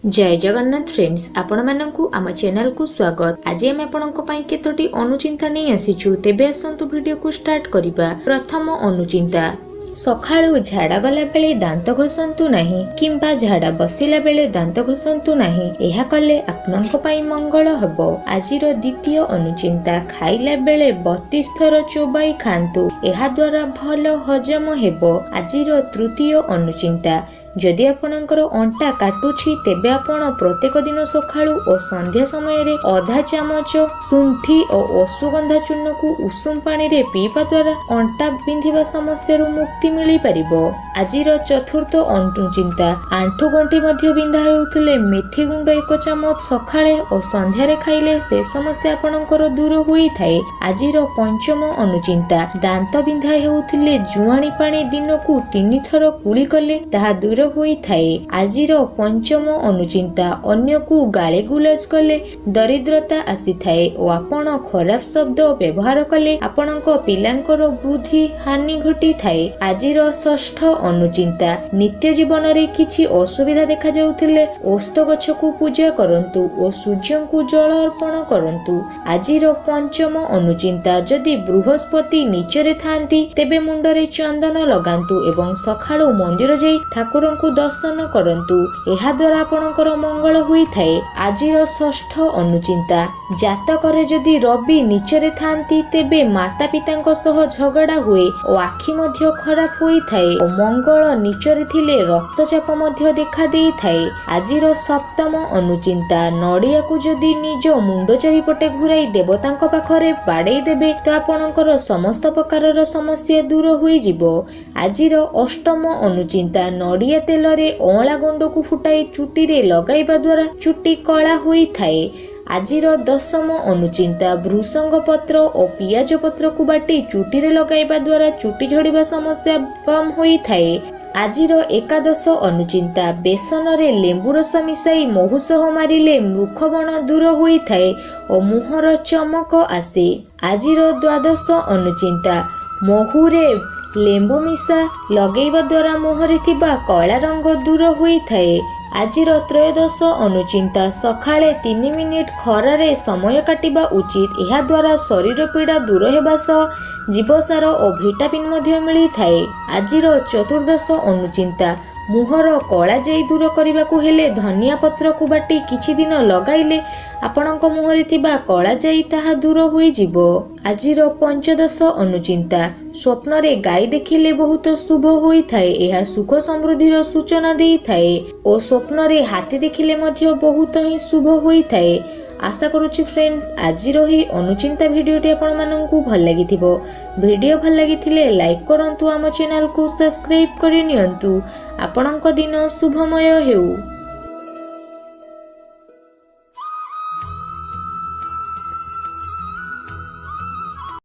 ଜୟ Jagannath friends, ଆପଣମାନଙ୍କୁ ଆମ ଚ୍ୟାନେଲକୁ ସ୍ୱାଗତ। ଆଜି ଆମେ ଆପଣଙ୍କ ପାଇଁ କେତୋଟି ଅନୁଚିନ୍ତା ନେଇ ଆସିଛୁ। ତେବେ ଆସନ୍ତୁ ଭିଡିଓକୁ ଷ୍ଟାର୍ଟ କରିବା। ପ୍ରଥମ ଅନୁଚିନ୍ତା, ସକାଳୁ ଝାଡ଼ା ଗଲା ବେଳେ ଦାନ୍ତ ଘଷନ୍ତୁ ନାହିଁ କିମ୍ବା ଝାଡ଼ା ବସିଲା ବେଳେ ଦାନ୍ତ ଘଷନ୍ତୁ ନାହିଁ। ଏହା କଲେ ଆପଣଙ୍କ ପାଇଁ ମଙ୍ଗଳ ହେବ। ଆଜିର ଦ୍ୱିତୀୟ ଅନୁଚିନ୍ତା, ଖାଇଲା ବେଳେ 32 ଥର ଚୋବାଇ ଖାଆନ୍ତୁ, ଏହାଦ୍ୱାରା ଭଲ ହଜମ ହେବ। ଆଜିର ତୃତୀୟ ଅନୁଚିନ୍ତା, ଯଦି ଆପଣଙ୍କର ଅଣ୍ଟା କାଟୁଛି ତେବେ ଆପଣ ପ୍ରତ୍ୟେକ ଦିନ ସକାଳୁ ଓ ସନ୍ଧ୍ୟା ସମୟରେ ଅଧା ଚାମଚ ଶୁଣ୍ଠି ଓ ଅଶ୍ୱଗନ୍ଧା ଚୂର୍ଣ୍ଣକୁ ଉଷୁମ ପାଣିରେ ପିଇବା ଦ୍ୱାରା ଅଣ୍ଟା ବିନ୍ଧିବା ସମସ୍ୟାରୁ ମୁକ୍ତି ମିଳିପାରିବ। ଆଜିର ଚତୁର୍ଥ ଅନୁଚିନ୍ତା, ଆଣ୍ଠୁ ଗଣ୍ଠି ମଧ୍ୟ ବିନ୍ଧା ହେଉଥିଲେ ମେଥି ଗୁଣ୍ଡ 1 ଚାମଚ ସକାଳେ ଓ ସନ୍ଧ୍ୟାରେ ଖାଇଲେ ସେ ସମସ୍ୟା ଆପଣଙ୍କର ଦୂର ହୋଇଥାଏ। ଆଜିର ପଞ୍ଚମ ଅନୁଚିନ୍ତା, ଦାନ୍ତ ବିନ୍ଧା ହେଉଥିଲେ ଜୁଆଣି ପାଣି ଦିନକୁ 3 ଥର କୁଳି କଲେ ତାହା ଦୂର ହୋଇଥାଏ। ଆଜିର ପଞ୍ଚମ ଅନୁଚିନ୍ତା, ଅନ୍ୟକୁ ଗାଳିଗୁଲଜ କଲେ ଦରିଦ୍ରତା ଆସିଥାଏ ଓ ଆପଣ ଖରାପ ଶବ୍ଦ ବ୍ୟବହାର କଲେ ଆପଣଙ୍କ ପିଲାଙ୍କର ବୃଦ୍ଧି ହାନି ଘଟିଥାଏ। ଆଜିର ଷଷ୍ଠ ଅନୁଚିନ୍ତା, ନିତ୍ୟ ଜୀବନରେ କିଛି ଅସୁବିଧା ଦେଖାଯାଉଥିଲେ ଓସ୍ତ ଗଛକୁ ପୂଜା କରନ୍ତୁ ଓ ସୂର୍ଯ୍ୟଙ୍କୁ ଜଳ ଅର୍ପଣ କରନ୍ତୁ। ଆଜିର ପଞ୍ଚମ ଅନୁଚିନ୍ତା, ଯଦି ବୃହସ୍ପତି ନୀଚରେ ଥାନ୍ତି ତେବେ ମୁଣ୍ଡରେ ଚନ୍ଦନ ଲଗାନ୍ତୁ ଏବଂ ସକାଳୁ ମନ୍ଦିର ଯାଇ ଠାକୁରଙ୍କୁ ଦର୍ଶନ କରନ୍ତୁ, ଏହାଦ୍ୱାରା ଆପଣଙ୍କର ମଙ୍ଗଳ ହୋଇଥାଏ। ଆଜିର ଷଷ୍ଠ ଅନୁଚିନ୍ତା, ଜାତକରେ ଯଦି ରବି ନୀଚରେ ଥାନ୍ତି ତେବେ ମାତା ପିତାଙ୍କ ସହ ଝଗଡ଼ା ହୁଏ ଓ ଆଖି ମଧ୍ୟ ଖରାପ ହୋଇଥାଏ ଓ ମଙ୍ଗଳ ନୀଚରେ ଥିଲେ ରକ୍ତଚାପ ମଧ୍ୟ ଦେଖା ଦେଇଥାଏ। ଆଜିର ସପ୍ତମ ଅନୁଚିନ୍ତା, ନଡ଼ିଆକୁ ଯଦି ନିଜ ମୁଣ୍ଡ ଚାରିପଟେ ଘୁରାଇ ଦେବତାଙ୍କ ପାଖରେ ବାଡ଼େଇ ଦେବେ ତ ଆପଣଙ୍କର ସମସ୍ତ ପ୍ରକାରର ସମସ୍ୟା ଦୂର ହୋଇଯିବ। ଆଜିର ଅଷ୍ଟମ ଅନୁଚିନ୍ତା, ନଡ଼ିଆ ତେଲରେ ଅଁଳା ଗୁଣ୍ଡକୁ ଫୁଟାଇ ଚୁଟିରେ ଲଗାଇବା ଦ୍ୱାରା ଚୁଟି କଳା ହୋଇଥାଏ। ଆଜିର ଦଶମ ଅନୁଚିନ୍ତା, ଭୃସଙ୍ଗ ପତ୍ର ଓ ପିଆଜ ପତ୍ରକୁ ବାଟି ଚୁଟିରେ ଲଗାଇବା ଦ୍ୱାରା ଚୁଟି ଝଡ଼ିବା ସମସ୍ୟା କମ୍ ହୋଇଥାଏ। ଆଜିର ଏକାଦଶ ଅନୁଚିନ୍ତା, ବେସନରେ ଲେମ୍ବୁ ରସ ମିଶାଇ ମହୁ ସହ ମାରିଲେ ମୁଖବଣ ଦୂର ହୋଇଥାଏ ଓ ମୁହଁର ଚମକ ଆସେ। ଆଜିର ଦ୍ୱାଦଶ ଅନୁଚିନ୍ତା, ମହୁରେ ଲେମ୍ବୁ ମିଶା ଲଗାଇବା ଦ୍ୱାରା ମୁହଁରେ ଥିବା କଳା ରଙ୍ଗ ଦୂର ହୋଇଥାଏ। ଆଜିର ତ୍ରୟୋଦଶ ଅନୁଚିନ୍ତା, ସକାଳେ 3 ମିନିଟ୍ ଖରାରେ ସମୟ କାଟିବା ଉଚିତ, ଏହାଦ୍ୱାରା ଶରୀର ପୀଡ଼ା ଦୂର ହେବା ସହ ଜୀବସାର ଓ ଭିଟାମିନ୍ ମଧ୍ୟ ମିଳିଥାଏ। ଆଜିର ଚତୁର୍ଦ୍ଦଶ ଅନୁଚିନ୍ତା, ମୁହଁର କଳାଯାଇ ଦୂର କରିବାକୁ ହେଲେ ଧନିଆ ପତ୍ରକୁ ବାଟି କିଛି ଦିନ ଲଗାଇଲେ ଆପଣଙ୍କ ମୁହଁରେ ଥିବା କଳାଯାଇ ତାହା ଦୂର ହୋଇଯିବ। ଆଜିର ପଞ୍ଚଦଶ ଅନୁଚିନ୍ତା, ସ୍ୱପ୍ନରେ ଗାଈ ଦେଖିଲେ ବହୁତ ଶୁଭ ହୋଇଥାଏ, ଏହା ସୁଖ ସମୃଦ୍ଧିର ସୂଚନା ଦେଇଥାଏ ଓ ସ୍ୱପ୍ନରେ ହାତୀ ଦେଖିଲେ ମଧ୍ୟ ବହୁତ ହିଁ ଶୁଭ ହୋଇଥାଏ। ଆଶା କରୁଛି ଫ୍ରେଣ୍ଡସ୍, ଆଜିର ଏହି ଅନୁଚିନ୍ତା ଭିଡ଼ିଓଟି ଆପଣମାନଙ୍କୁ ଭଲ ଲାଗିଥିବ। ଭିଡ଼ିଓ ଭଲ ଲାଗିଥିଲେ ଲାଇକ୍ କରନ୍ତୁ, ଆମ ଚ୍ୟାନେଲକୁ ସବସ୍କ୍ରାଇବ୍ କରି ନିଅନ୍ତୁ। ଆପଣଙ୍କ ଦିନ ଶୁଭମୟ ହେଉ।